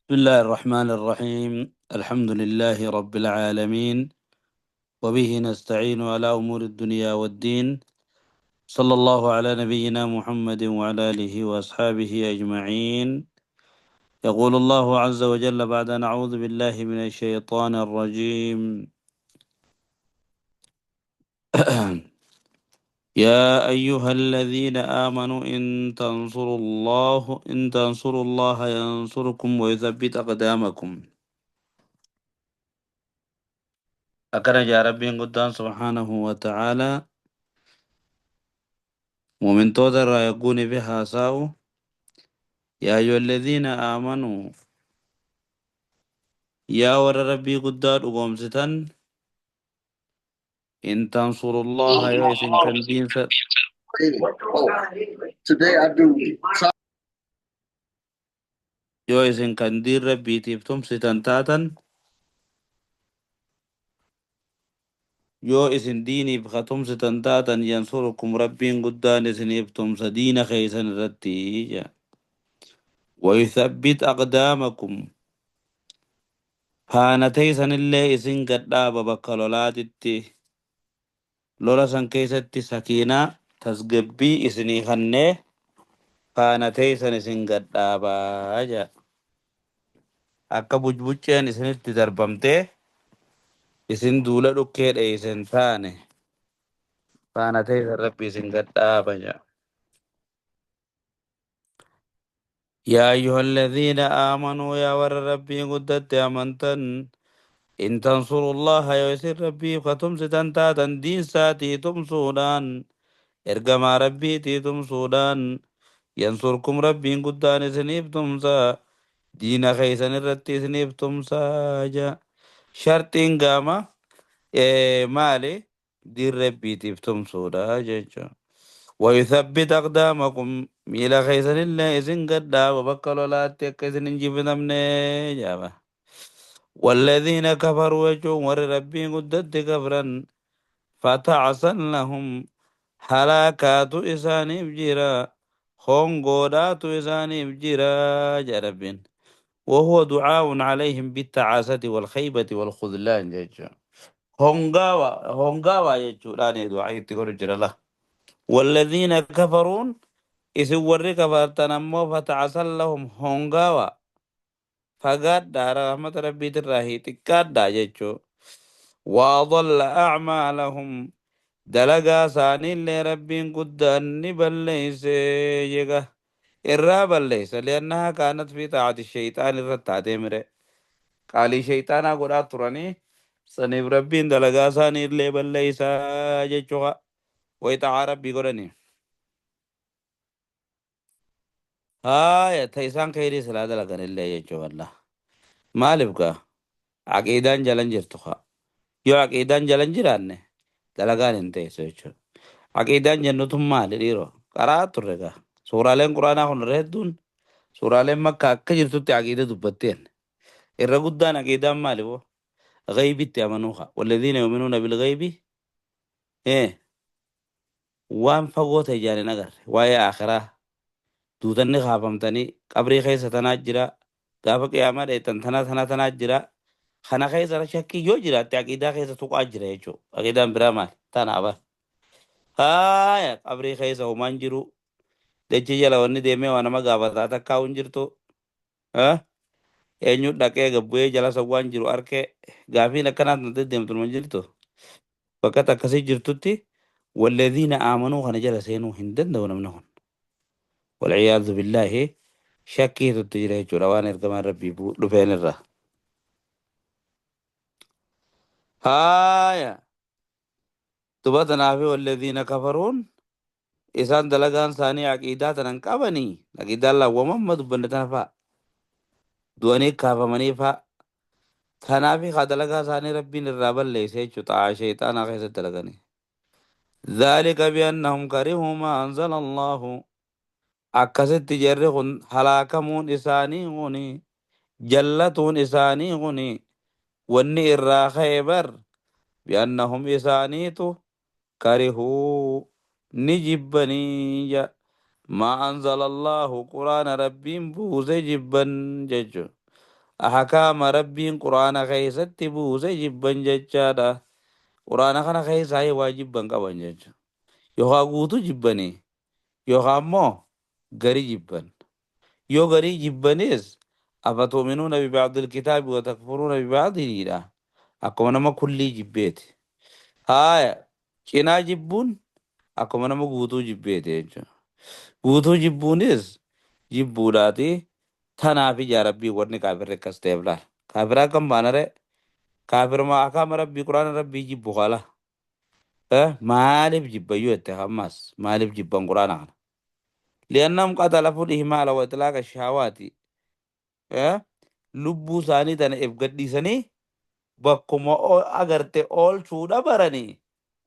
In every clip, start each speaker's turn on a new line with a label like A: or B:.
A: بسم الله الرحمن الرحيم. الحمد لله رب العالمين، وبه نستعين على أمور الدنيا والدين. صلى الله على نبينا محمد وعلى آله وأصحابه أجمعين. يقول الله عز وجل بعد أن أعوذ بالله من الشيطان الرجيم: يا أيها الذين آمنوا إن تنصروا الله ينصركم ويثبت أقدامكم. أكرم يا ربي قدام سبحانه وتعالى ومن تودر يكون بها ساو. يا أيها الذين آمنوا، يا ور ربي قدام قومستن، إن تنصروا الله يسن كان دين
B: Oh, today I do.
A: yoo isin kan diin rabbiitiif tumsitan taatan, yoo isin diiniif ka tumsitan taatan, yansurukum rabbiin guddaan isiniif tumsa diina keeysan irratti. ويثبت أقدامكم faana teeysanillee isin gadhaaba bakka lolaatitti, lola san keessatti sakiinaa tasgabbii isinii kannee faana teeysan isin gadhaabaa jedha. Akka bujbucceen isinitti darbamtee isin duula dhukkee dheeysen taane faana teeysan rabbi isin gadhaaba jedha. يا أيها الذين آمنوا، يا ور ربي قدت أمنتن، إن تنصروا الله يسر ربي فتمسكن تاتن دين ساتي تمسودان إرجما ربي تي تمسودان ينصركم ربي قدان سنيف تمسا دين خيسن الرتي سنيف تمسا جا شرطين قاما إيه مالي دين ربي تيف تمسودا جا ويثبت أقدامكم ميلا خيسن الله إذن قد وبكلوا لا تكسن نجيب نمني جابا. والذين كفروا وجو ور ربي قدت كفرا فتعسا لهم هلاكات إساني بجرا خونغودات إساني بجرا جربين. وهو دعاء عليهم بالتعاسة والخيبة والخذلان جيجا هونغاوا هونغاوا يجو لاني دعاء تقول جرا له. والذين كفرون إذ ورّي كفرتنمو فتعسا لهم هونغاوا فقاد رحمة ربي تراهي تكاد جيجو وأضل أعمالهم دلقا ساني اللي ربي قدان بليس يجا الراب ليس لأنها كانت في طاعة الشيطان الرتاعة مري قالي شيطانا قرأ تراني سنيف ربي دلقا ساني اللي بليس جيجو ويتعا ربي قراني هاي تيسان خيري سلا دلقان اللي جيجو والله ما لبقى عقيدان جلن جرتخا yoo aqiidaan jalan jiraanne dalagaan hin teessu jechuudha. Aqiidaan jennutu maali dhiiroo? Qaraa turre gaa. Suuraaleen quraanaa kun irra hedduun suuraaleen makka akka jirtutti aqiida dubbatteen. Irra guddaan aqiidaan maali boo? Ghaybitti amanuu haa. Walladhiina yu'minuuna bilghaybi waan fagoo ta'e ijaan hin agarre. Waa'ee akhiraa duutanni kaafamtanii qabrii keessa tanaa jira. Gaafa qiyaamaa dheettan tanaa tanaa tanaa jira. Kana keessa shakkii yoo jiraatte aqiidaa keessa tuqaa jira jechuudha. Aqiidaan biraa maali? Tanaaf bara. Haaya qabrii keessa homaan jiru. Dachee jala wanni deemee waa nama gaafataa takkaa hin jirtu. Eenyu dhaqee gabbu'ee jala san waan jiru arkee gaafiin akkanaat na deddeemtu numa jirtu. Bakka akkasii jirtutti walladhiina aamanuu kana jala seenuu hin danda'u namni kun. Walciyaadu billaahi shakkiitutti jira jechuudha waan ergamaan rabbii dhufeen irraa. Haaya duba tanaafi walladhiina kafaruun isaan dalagaan isaanii aqiidaa tanan qabanii aqiidaan laawwamamma dubbanne tana fa'a du'anii kaafamanii fa'a tanaafi haa dalagaa isaanii rabbiin irraa balleeyse jechuudha xaa'aa sheexaanaa keessatti dalaganii. ذلك بأنهم كرهوا ما أنزل الله akkasitti jarri kun halaakamuun isaanii kuni jallatuun isaanii kuni wanni irraa ka'e bar بأنهم isaaniitu karihuu ni jibbanii ما أنزل الله quraana rabbiin buuse jibban jechuudha. Ahkaama Rabbiin Qur'aana keessatti buuse jibban jechaadha. Qur'aana kana keessaa waa jibban qaban jecha. Yookaan guutuu jibbanii yookaan immoo garii jibban. Yoo garii jibbanis afatu'minuuna biba'dil kitaabi wa takfuruuna biba'diniidha. Akkuma nama kullii jibbeeti. Haaya, cinaa jibbuun akkuma nama guutuu jibbeeti jechuudha. Guutuu jibbuunis jibbuudhaati. Tanaaf ijaa Rabbii wanni kaafirri akkas ta'eef laala. Kaafira akkam baanaree? Kaafiruma akaama Rabbii Quraana Rabbii jibbu qala. Maaliif jibbayyuu jette ammas maaliif jibban Quraana kana? Li'annahum qad alafuu ihmaala wa itlaaqa shahawaati. Lubbuu isaanii tana if gadhiisanii bakkuma agarte oolchuudha baranii.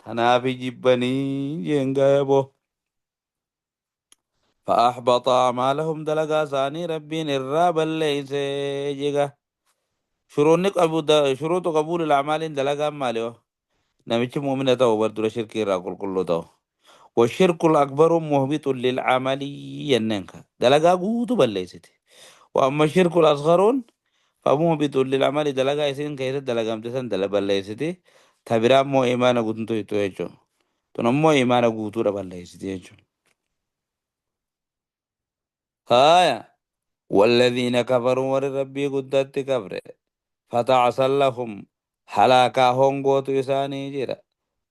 A: Tanaaf jibbanii jeen gaayaboo. فأحبط أعمالهم دلقا ثاني ربين الراب ليس جيغا شروط قبول الأعمال دلقا ماليو نمشي مؤمنة تو بردر شرك راقل كله تو والشرك الأكبر مهبط للعمل يننك دلقا قوتو بليست. وأما الشرك الأصغر فمهبط للعمل دلقا يسين كيس دلقا امتسن دلقا بليست. تبرا مو إيمانا قوتو يتو تنمو إيمانا قوتو بليست يجو. هايا والذين كفروا وربي قدت كفر فتعسل لهم حلاكا هونغوتو إساني جرا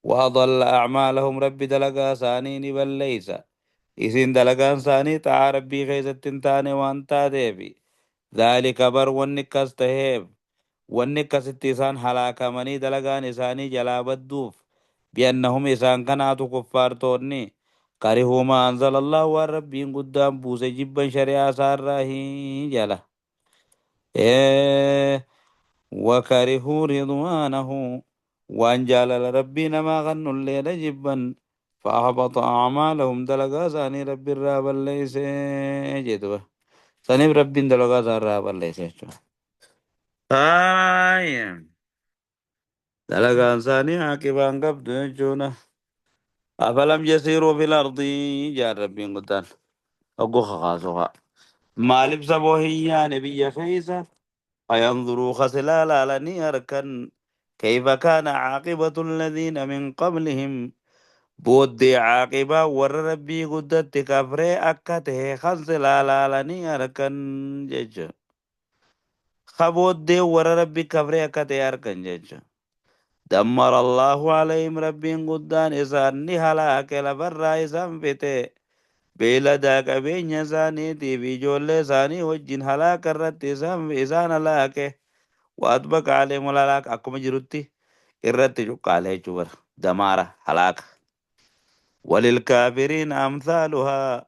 A: وأضل أعمالهم ربي دلقا ساني بل ليس إسين دلقا ساني تعا ربي خيزة تنتاني وانتا ديبي ذلك بر ونكس تهيب ونكس اتسان حلاكا مني دلقا نساني جلا بدوف بأنهم إسان كناتو كفار تورني كرهوا ما أنزل الله والربي قدام بوس جبا شريعة ساراهي جلا وكرهوا رضوانه وأن جعل ربنا ما غنوا الليل جبا فأحبط أعمالهم دلقا ثاني ربي الراب ليس جدوه ثاني ربي دلقا الراب ليس آه دلقا ثاني عاقبا قبض جونه أفلم يسيروا في الأرض يا ربي قدان أقو خاصها ما لبس بوهي نبي خيسة فينظروا خسلالا لني أركن كيف كان عاقبة الذين من قبلهم بودي عاقبة ور ربي قدت كفري أكته خسلالا لني أركن جج خبودي ور ربي كفري أكته أركن جج دمر الله عليهم ربي قدان إسان هلاك لبرا إسان فته بيلدا قبين ساني في جول ساني وجن هلاك الرت إسان هلاك وأطبق عليهم الهلاك أكم جرتي الرت جق عليه جبر دمارة هلاك وللكافرين أمثالها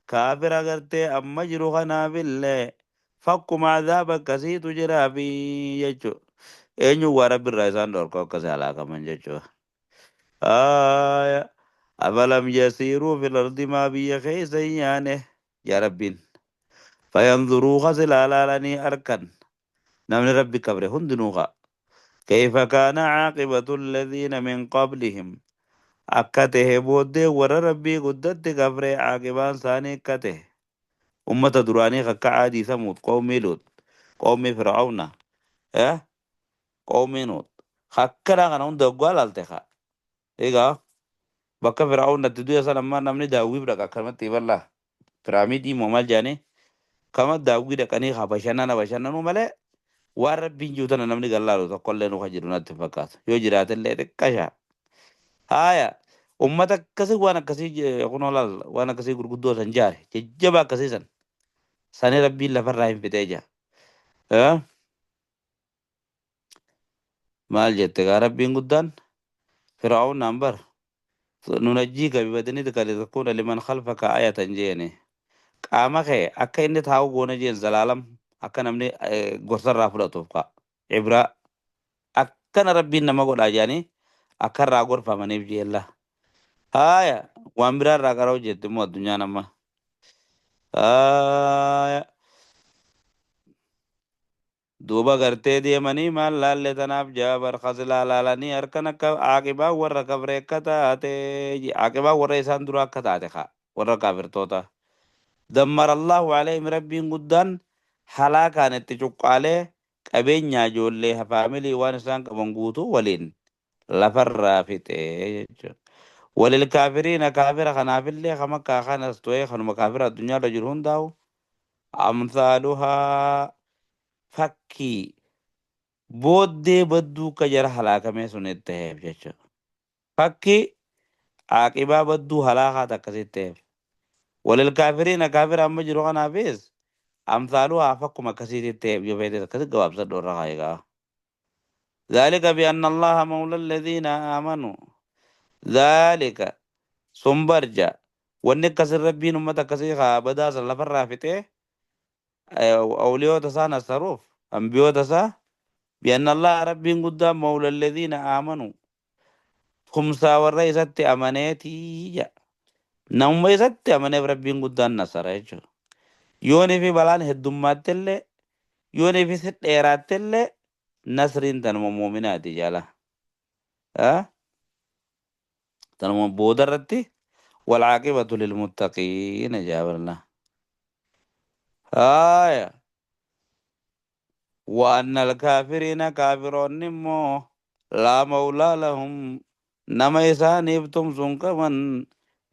A: كافر أغرتي أما جرغنا بالله فكم عذابك كسيت جرابي يجو eenyu waa rabbi irraa isaan dhorka akkasii halaakaman jechuudha. Aaya afalam yasiiruu fil ardi maa biyya keessa hin yaane yaa rabbiin fayanzuruu kasilaalaalanii arkan namni rabbi kabre hundinuu kaa kayfa kaana caaqibatu alladhiina min qablihim akka tahe booddee warra rabbii guddatti kabre caaqibaan isaanii akka tahe ummata duraanii kakka caadii samuud qawmii luut qawmii fircauna qawmii nuut akkana kana hunda waggaa laalte kaa egaa bakka fircaunatti du'e sana ammaa namni daawwiif dhaqa akkanumatti bal'aa piraamidii moo maal jedhanii kama daawwii dhaqanii haa bashannana bashannanuu malee waan rabbiin jiru tana namni gallaalu tokkollee nu jiru natti hin fakkaatu yoo jiraatellee xiqqasha haaya ummata akkasii waan akkasii kunoo laal waan akkasii gurguddoo san jaare jajjaba akkasii san sanii rabbiin lafarraa hin fixee jira maal jette gaa rabbiin guddaan fir'aun naan bar nunajjiika bibadanitika litakuuna liman khalfaka ayatan jeene qaama kee akka inni taa'u goona jeen zalaalam akka namni gorsarraa fudhatuuf kaa cibraa akkana rabbiin nama godhaa jedhanii akka irraa gorfamaniif jeella haaya waan biraa irraa qara'u jetti immoo addunyaan amma haaya duuba gartee deemanii maal laalle tanaaf jaabar kasilaa laalanii harkan akka caaqibaa warra kafre akka taate caaqibaa warra isaan dura akka taate kaa warra kaafirtoota dammara allahu alayhim rabbiin guddaan halaakaan itti cuqqaalee Qabeenya ijoollee faamilii waan isaan qaban guutuu waliin lafarraa fixee jechuudha. وللكافرين kaafira kanaafillee ka Makkaa kanas ta'e kanuma kaafira addunyaarra jiru hundaa'u أمثالها fakkii booddee badduu ka jara halaakamee sun itti ta'eef jechuudha. Fakkii aaqibaa badduu halaakaa akkasitti ta'eef. وللكافرين kaafira amma jiru kanaafis أمثالها fakkuma akkasiitti ta'eef yoo feetes akkasitti gabaabsadhu irra kaayigaa. ذلك بأن الله مولى الذين آمنوا ذلك sun barja wanni akkasin Rabbiin ummata akkasii kaa badaa san lafarraa fixee awliyoota isaa nasaruuf ambiyoota isaa بأن الله Rabbiin guddaan مولى الذين آمنوا tumsaa warra isatti amaneetii jedha. Namuma isatti amaneef Rabbiin guddaan nasara jechuudha. Yoonii fi balaan heddummaatti illee, yoonii fi si dheeraatti illee, nasriin tanuma muuminaati jala. Tanuma booda irratti والعاقبة للمتقين jaabalna. Haaya. وأن الكافرين kaafiroonni immoo لا مولى لهم nama isaaniif tumsu hin qaban,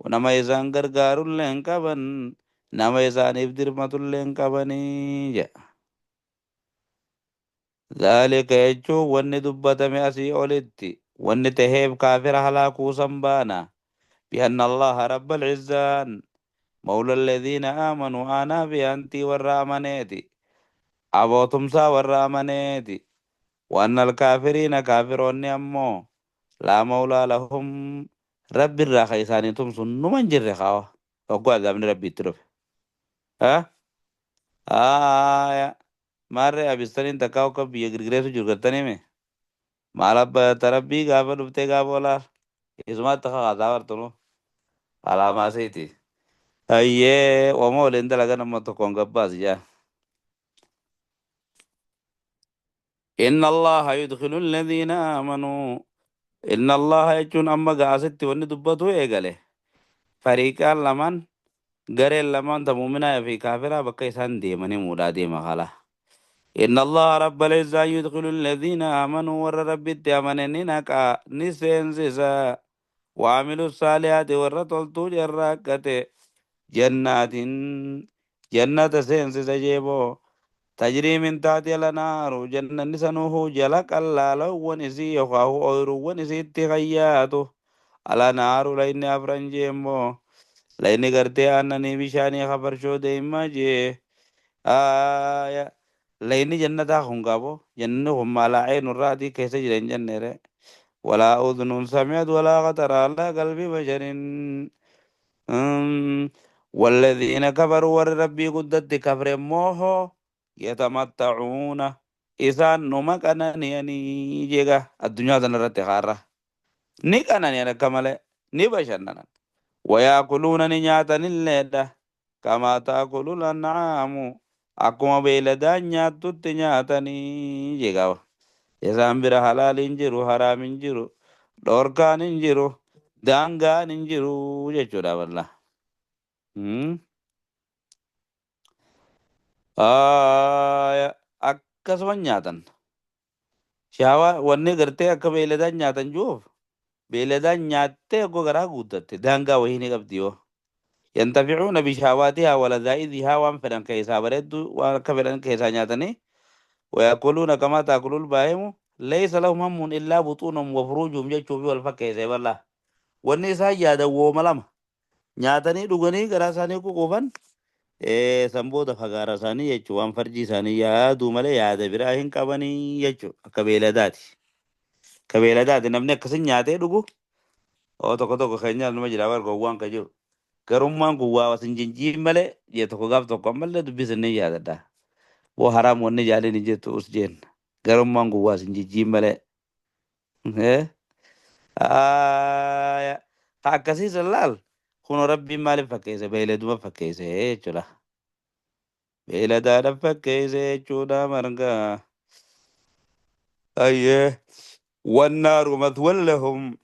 A: nama isaan gargaarullee hin qaban, nama isaaniif dirmatullee hin qabanii jedha. ذلك jechuun wanni dubbatame asii olitti wanni taheef kaafira halaakuu san baana. بأن الله رب العزة مولى الذين آمنوا aanaa fi antii warra amaneeti. Aboo tumsaa warra amaneeti. وأن الكافرين kaafiroonni ammoo لا مولى لهم Rabbi irraa ka isaanii tumsu numa hin jirre kaawa. Hogguu azaabni Rabbi itti dhufe. Haaya. Maarree abistaniin takkaa akka biyya girgireetu jiru gartanii mee? Maal abba tarabbii gaafa dhuftee gaafa olaal. Isumaatti kakaasaa bartunu. Alaamaa seeti. Hayyee wama waliin dalagan amma tokkoon gabbaas jaa. إن الله يدخل الذين آمنوا إن الله jechuun amma gaasitti wanni dubbatu eegale. Fariiqaan lamaan, gareen lamaan ta muuminaa fi kaafiraa bakka isaan deemanii muudhaa deema kala. إن الله رب العزة يدخل الذين آمنوا warra Rabbitti amane ni naqa ni seensisa. وعملوا الصالحات warra toltuu jarraaqqate جنات jannata seensisa jeeboo. تجري من تحتها الأنهار jannanni sanuhu jala qallaalawwan isii yookaan ooyiruuwwan isiitti hayyaatu. الأنهار layni afran jeemmoo layni gartee aannanii bishaanii hafarshoo deemaa jee. Aya layni jannataa kun qabo jannanni kun ما لا عين رأت keessa jira hin jenneere. ولا أذن سمعت ولا خطر على قلب بشر. والذين كفروا warri Rabbii guddatti kafre immoo يتمتعون isaan numa qanani'anii jeega addunyaa kana irratti haarra ni qanani'an akka malee ni bashannanan. ويأكلون ni nyaatanilleedha كما تأكل الأنعام akkuma beeyladaan nyaattutti nyaatanii jeega. Isaan bira halaal hin jiru, haraam hin jiru, dhoorkaan hin jiru, daangaan hin jiru jechuudha walla. Akkasuma nyaatan. Shaawaa wanni gartee akka beeyladaan nyaatan jiruuf beeyladaan nyaattee oggoo garaa guuttatte daangaa wayii ni qabdi yoo. ينتفعون بشهواتها ولذائذها waan fedhan keessaa bareeddu waan akka fedhan keessaa nyaatanii ويأكلون كما تأكل البهائم ليس لهم هم إلا بطونهم وفروجهم jechuu fi wal fakkeessee bal'aa. Wanni isaan yaadan wooma lama nyaatanii dhuganii garaa isaanii ququufan san booda fagaara isaanii jechuun waan farjii isaanii yaaduu malee yaada biraa hin qabanii jechuudha akka beeladaati. Akka beeladaati namni akkasin nyaatee dhugu oo tokko tokko keenyaas numa jira bara gowwaan ka jiru. Garummaan kun waa wasin jinjiin malee jee tokko gaaf tokko ammallee dubbisan ni yaadadha. Boo haraam wanni jaaliin hin jettu us jeen. Garummaan kun waa sin jijjiin malee. Ha akkasiisan laal kun Rabbiin maaliif fakkeesse beeyladuma fakkeesse jechuudha. Beeyladaadhaan fakkeesse jechuudha marga. Ayyee. والنار مثوى لهم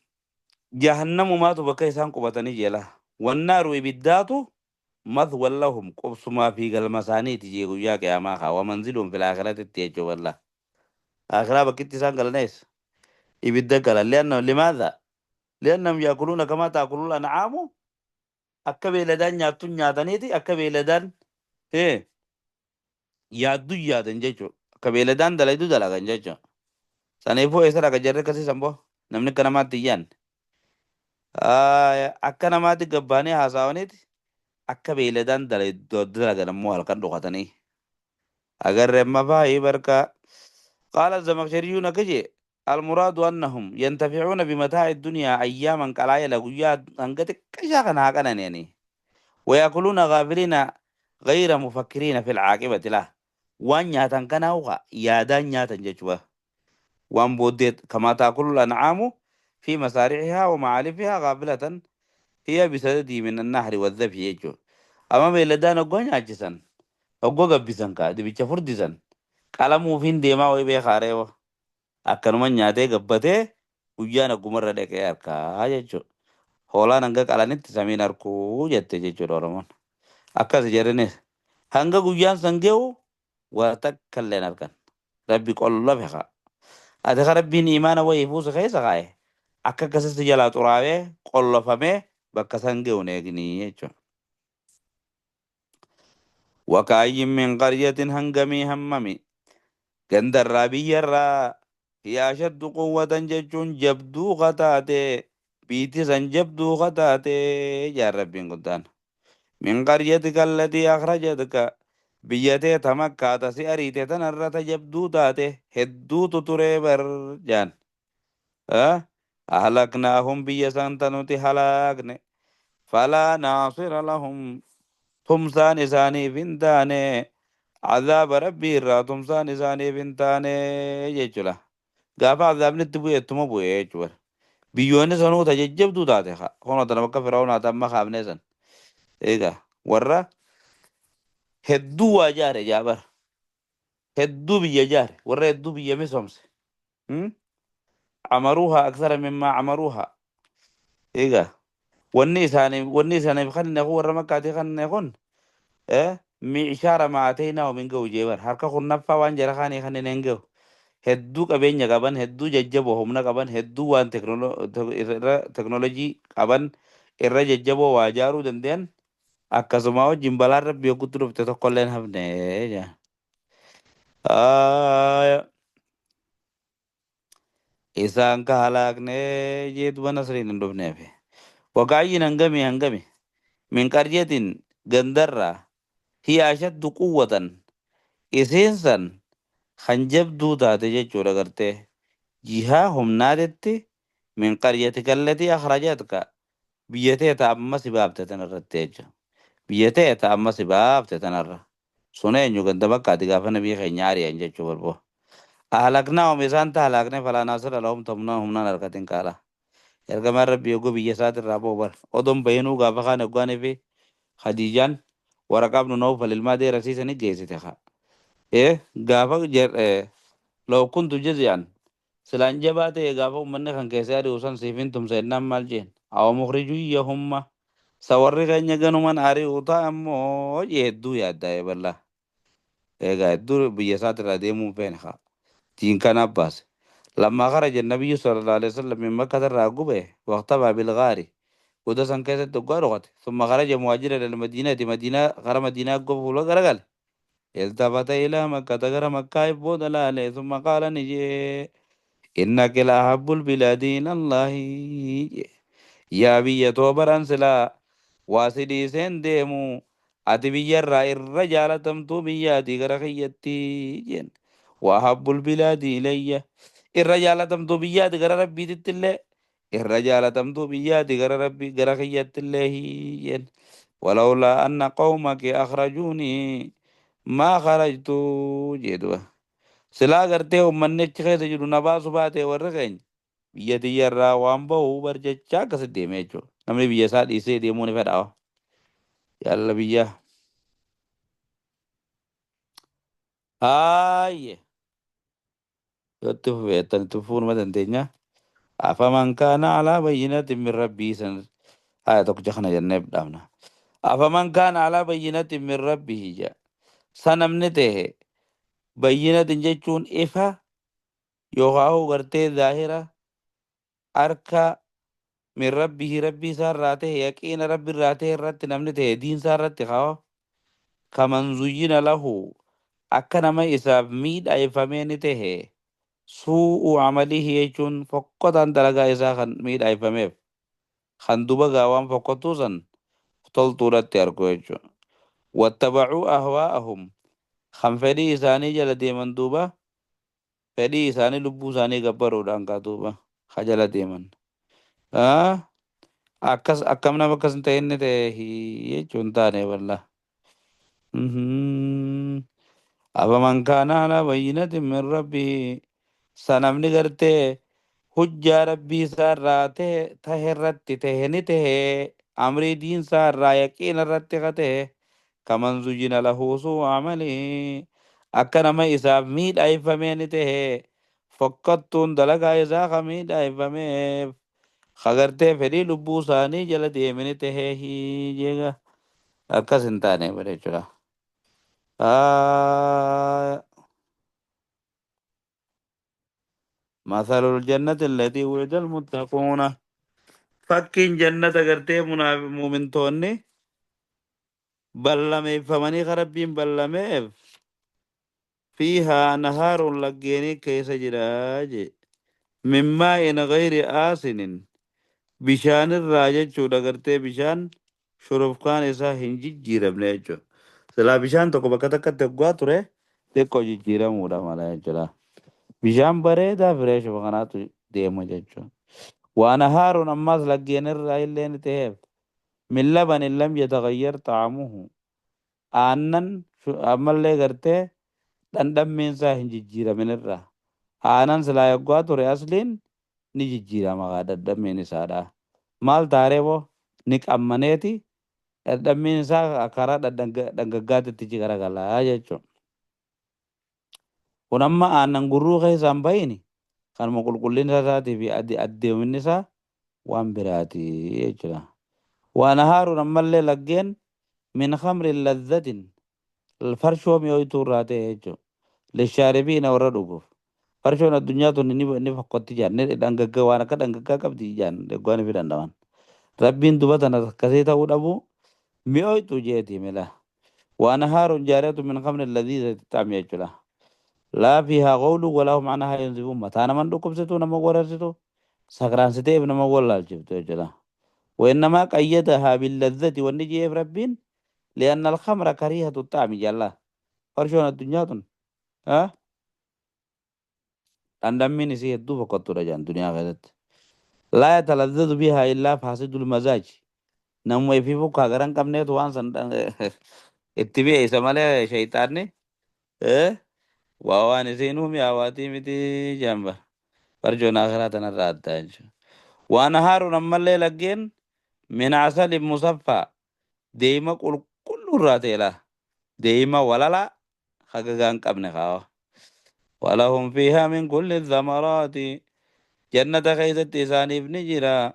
A: jahannamumaatu bakka isaan qubatanii jela. والنار ibiddaatu مثوى لهم qubsumaa fi galma isaaniiti jee guyyaa qiyaamaa kaa ومنزلهم في الآخرة tti jechuu walla. Akhiraa bakkitti isaan galan eessa? Ibidda galan. Li'anna limaadha? Li'annahum yaakuluuna kamaa taakulul an'aamu akka beeyladaan nyaattu nyaataniiti akka beeyladaan yaaddu yaadan jechuudha. Akka beeyladaan dalaydu dalagan jechuudha. Saniifuu eessa dhaqa jarri akkasii san boo? Namni akka namaatti hin yaadne. Akka namaatti gabbaanii haasawaniiti akka beeyladaan dalagan ammoo halkan dhokatanii. Agarre amma faayii barkaa. قال الزمخشريون كجي المراد أنهم ينتفعون بمتاع الدنيا أياما قلائل قياد أنقتك كشاخنا هكذا يعني ويأكلون غافلين غير مفكرين في العاقبة له وان نياتن كناوغا يادان نياتن ججوا وان بوديت كما تأكل الأنعام في مسارعها ومعالفها غافلة هي بسدده من النهر والذبح يجو أما بيلدان أقوى نياجسن أقوى قبسن كا دبيتش فردسن qalamuufiin deemaa wayii beekaa reewa akkanuma nyaatee gabbatee guyyaan aggumarra dhaqee harkaa jechuudha. Hoolaan hanga qalanitti samiin harkuu jette jechuudha Oromoon. Akkas jedhanis hanga guyyaan san ge'u waa takka illee hin argan. Rabbi qolla beeka. Ati ka Rabbiin imaana wayii fuusa keessa kaa'e akka akkasitti jalaa xuraawee qollofamee bakka san ge'u hin eegnii jechuudha. Wakaayyin min qaryatin hangamii hammami gandarraa biyyarraa hiya ashaddu quwwatan jechuun jabduu kataate biitti san jabduu kataate jaan Rabbiin guddaan. Min qaryatika allatii akhrajatka biyya tee ta Makkaa ta si ariite tanarra ta jabduu taate hedduutu turee bar jaan. Ahlaknaahum biyya san ta nuti halaakne falaa naasira lahum tumsaan isaaniif hin taane azaaba Rabbii irraa tumsaan isaaniif hin taane jechuudha. Gaafa azaabni itti bu'e ittuma bu'e jechuudha. Biyyoonni sanuu ta jajjabduu taate kunoo tana bakka Fir'aawnaa ta amma kaafnee san. Egaa warra hedduu waa jaare jaabar hedduu biyya jaare warra hedduu biyya misoomse. Amaruuhaa aksara mimmaa amaruuhaa. Egaa wanni isaaniif kanne kun warra Makkaatii kanne kun mi'ishaara maateynaa min ga'u jeebar harka kurnaffaa waan jara kaanii kanneen hin ga'u. Hedduu qabeenya qaban, hedduu jajjaboo humna qaban, hedduu waan irra teknoolojii qaban irra jajjaboo waa ijaaruu danda'an akkasuma wajjin balaan Rabbii yoggutti dhufte tokkollee hin hafne jaa. Isaan ka halaakne jee duba nasriin hin dhufneef. Wakaayyin hangami hangami min qaryatin gandarraa hiya ashaddu quwwatan isiin san kan jabduu taate jechuudha gartee jihaa humnaatetti min qaryatika allatii akhrajatka biyya tee ta amma si baafte tanarratti jechuudha. Biyya tee ta amma si baafte tanarra. Sun eenyu ganda bakkaati gaafa nabii keenya ari'an jechuu barboo. Ahlaknaahum isaan ta halaakne falaa naasira lahum humnaan humnaan harkatin kaala. Ergamaan Rabbii yogguu biyya isaatirraa ba'u bar odoon bahinuu gaafa kaan hoggaanii fi Khadiijaan waraqaa ibnu Nawfal ilmaa deerasiisanii geessite haa. Gaafa law kuntu jazi'an silaan jabaa ta'e gaafa uummanni kan keessaa ari'u san siif hin tumsa jennaan maal jeen awa mukhrijuyyahumma sa warri keenya ganuman ari'u ta'a ammoo jee hedduu yaaddaa'e bal'aa. Egaa hedduu biyya isaatirraa deemuu hin feene haa. Diin kana baase. لما خرج النبي صلى الله عليه وسلم من مكة الراقبة واختبأ بالغار وده سن كيسة تقارغت ثم خرج مهاجرا إلى المدينة مدينة غير مدينة قبول وغرقل التفت إلى مكة غير مكة يبود لا ثم قال نجي إنك لأحب البلاد إلى الله يا بي توبر أنسلا واسدي سين ديمو أتي بي الرأي الرجال تمتو بياتي غرخيتي وأحب البلاد إلي الرجال تمتو بياتي غير ربي تتلي الرجال تمتو بياتي غير ربي غرخيت الله ولولا أن قومك أخرجوني ما خرجت جدوه silaa gartee uummanni achi keessa jiru na baasu baatee warri keenya biyya tiyyarraa waan bahu bar jechaa akkasitti deeme jechuudha. Namni biyya isaa dhiisee deemuu ni fedha. Yalla biyya. Haayye. Yoo itti fufeettan itti fufuu numa dandeenya. Afaman kaana alaa bayyinatin min rabbii san haya tokkicha kana jennee dhaabna. Afaman kaana alaa bayyinatin min rabbihi jedha. Sanamni ta'e bayyinatin jechuun ifa Yookaan gartee zaahira harka min rabbihi rabbii isaa irraa ta'e yaqiina rabbi irraa ta'e irratti namni ta'e diinsaa irratti haa kaman zuyyina lahu akka nama isaaf miidhaayfamee ni ta'e suu'u amalihi jechuun fokkotaan dalagaa isaa kan miidhaayfameef kan duba gaawaan fokkottuu san toltuudhatti argu jechuudha. Wattabacuu ahwaa'ahum kan fedhii isaanii jala deeman duuba fedhii isaanii lubbuu isaanii gabbaruudhaan kaa duuba ka jala deeman. Akkas akkam nama akkas hin ta'in ta'e jechuun taane walla. Afaman kaana alaa bayyinatin min rabbihi sanamni gartee hujjaa rabbii isaa irraa ta'e tahe irratti tahe ni tahe amrii diinsaa irraa yaqiina irratti ka tahe kaman zuyyina lahu suu amalihi akka nama isaaf miidhaayfamee ni tahe fokkattuun dalagaa isaa ka miidhaayfameef ka gartee fedhii lubbuu isaanii jala deeme ni tahe jeega akkas hin taane bare jechuudha. مثل الجنة التي وعد المتقون فكين جنة غرتي مؤمنتوني بلميفمني خربين بلميف فيها نهار لقيني كيس جراج من ماء غير آسن بشان الراجة چودا غرتي بشان شرفكان إسا هنجي جيرم ليجو سلا بشان تو بكتا كتبغا تره تكو جيرم ودا مالا جلا بشان بريدا فريش بغناتو ديمو جچو ونهار أماس لقين الرأي تهف من لبن لم يتغير طعمه aannan ammallee gartee dhandhammiin isaa hin jijjiiramin irraa aanan silaa yoggaa ture asliin ni jijjiirama kaa dhandhammiin isaadha maal taaree boo ni qammaneeti dhandhammiin isaa karaa dhangaggaatitti garagalaa jechuudha. Kun amma aannan gurruu keessaa hin bahini kanuma qulqullina isaatii fi addeeminni isaa waan biraati jechuudha. Waan haaruun ammallee laggeen min khamrin ladhatin farshoo mi'ooytuu irraa ta'e jechuudha. Lishaaribiina warra dhuguuf. Farshoon addunyaa tun ni fokkotti jaan ni dhangaggaa waan akka dhangaggaa qabdi jaan dheggoon fi danda'aman. Rabbiin duba tana akkasii ta'uu dhabu mi'ooytuu jeeti mila. Waan haaruun jaariyatu min khamrin ladhiizati xaami jechuudha. Laa fiihaa qawlu walaa hum anhaa yunzifuun mataa naman dhukkubsitu nama wararsitu sakraansiteef nama wallaalchiftu jechuudha. وإنما قيدها باللذة والنجي ربين لأن الخمر كريهة الطعم جلا فرشون الدنيا تن ها dhandhammiin isii hedduu fokkottuudha jedhan duniyaa keessatti. Laa yatalazzadu bihaa illaa faasidul mazaaj. Namuma ifii fukkaa gara hin qabneetu waan san itti beeysa malee shayxaanni waa waan isiinuu mi'aawaatii miti jedhan bara. Farjoon akhiraa tanarraa addaa jechuudha. Waan haaruun ammallee laggeen min asalin musaffaa deema qulqulluu irraa ta'e laa. Deema walalaa hagagaa hin qabne kaawa. ولهم فيها من كل الثمرات جنة خيزت إسانيف نجرا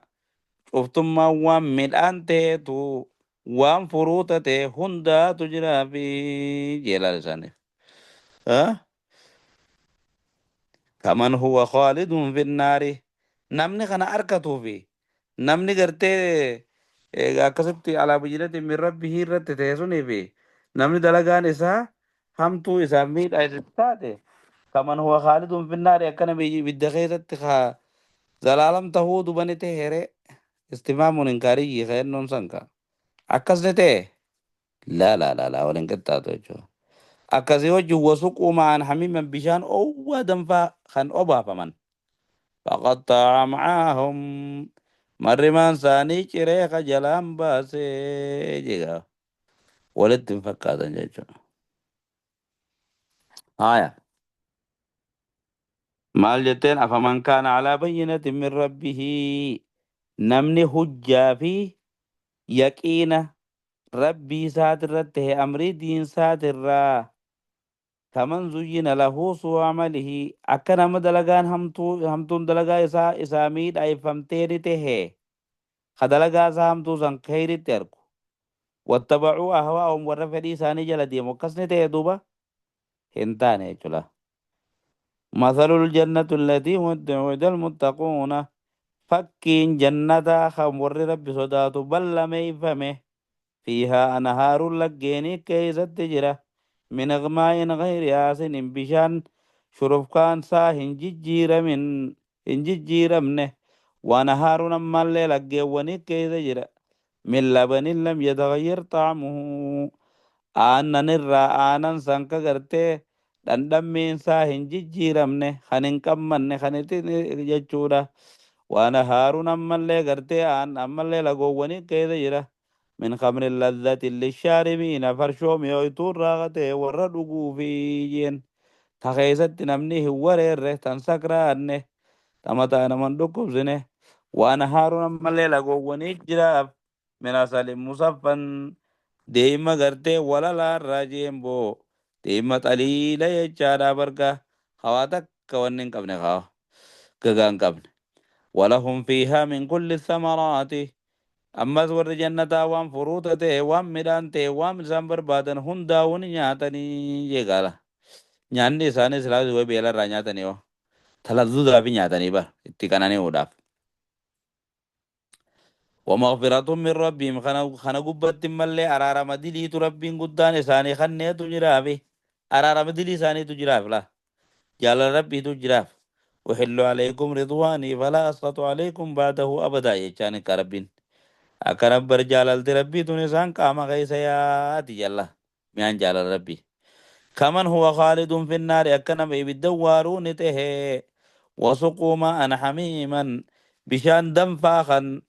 A: شفتم وان ملآن تيتو وان فروتة تي هندا تجرا في جلال إسانيف أه؟ كمن هو خالد في النار نمني خنا أركتو في نمني قرتي akkasitti alaa bayyinatin min rabbihi irratti ta'e sunii fi namni dalagaan isaa hamtuu isaaf miidhaa isa taate kaman huwa khaalidun finnaari akkana ibidda keessatti kaa zalaalam tahuu dubani ta'e istimaamun inkaariyyi keennoon sanka akkas ni ta'e laa laa laa laa waliin qixxaatu jechuudha. Akkasii wajjin wasuquu ma'an hamiiman bishaan owwaa danfaa kan obaafaman. Faqaxxa'a macaahum marrimaan isaanii ciree ka jalaan baasee jegaa walitti hin fakkaatan jechuudha. Haaya maal jetteen afaman kaana alaa bayyinatin min rabbihii namni hujjaa fi yaqiina rabbii isaatirratti ta'e amrii diinsaatirraa kaman zuyyina lahu suu amalihi akka nama dalagaan hamtuun dalagaa isaa isaa miidhaayfamtee ni tahe ka dalagaa isaa hamtuu san kheyritti argu wattabacuu ahwaa'ahum warra fedhii isaanii jala deemu akkas ni ta'e duuba hin taane jechuudha. مثل الجنة التي وعد المتقون فكين جنة خم ربي صدات بل ميفمه فيها أنهار لجيني كيست تجرى من غماء غير آسن بشان شرف كان سا هنججير من هنججير منه ونهار نما الليل لجيوني كيس جرى من لبن لم يتغير طعمه aannan irraa aanan san ka gartee dhandhammiin isaa hin jijjiiramne kan hin qammanne kan itti jechuudha. Waan haaruun ammallee gartee aan ammallee lagoowwanii keessa jira. Min khamrin ladhatin lishaaribiina farshoo mi'ooytuu irraa katee warra dhuguufi jeen. Ta keessatti namni hin wareerre tan sakraanne ta mataa naman dhukkubsine. Waan haaruun ammallee lagoowwanii jiraaf. Min asalin musaffan deema gartee walalaarraa jeemboo deema xaliila jechaadha barga hawaa takka wanni hin qabne haa gagaa hin qabne. Walahum fiihaa min kulli thamaraati ammas warri jannataa waan furuuta ta'e waan midhaan ta'e waan isaan barbaadan hundaa'uu ni nyaatanii jeegaala. Nyaanni isaanii silaa way beelarraa nyaatanii hoo talazzuudhaaf nyaatanii bara itti qanani'uudhaaf. ومغفرة من ربهم خنا قبت ملي أرار مدلي ربين قدان إساني خنيت جرافي أرار مدلي إساني تجراف لا جال ربي تجراف وحل عليكم رضواني فلا أسقط عليكم بعده أبدا يجاني كربين أكرم برجال ربي تنسان قام غيس يا يلا ميان جال ربي كمن هو خالد في النار أكنم بالدوارون ته وسقوا ماء حميما بشان دم فاخا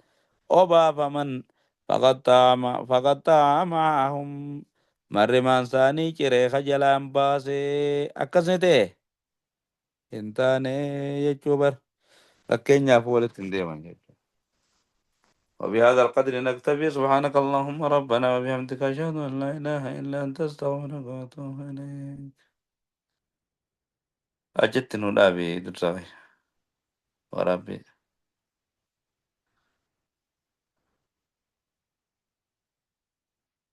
A: obaafaman faqaxxaa maahum marrimaan isaanii ciree kajalaan baasee akkasni ta'e hin taane jechuu bar fakkeenyaaf walitti hin deeman jechuudha. وبهذا القدر نكتفي سبحانك اللهم ربنا وبحمدك أشهد أن لا إله إلا أنت أستغفرك وأتوب إليك. أجدت نولابي درساوي وربي.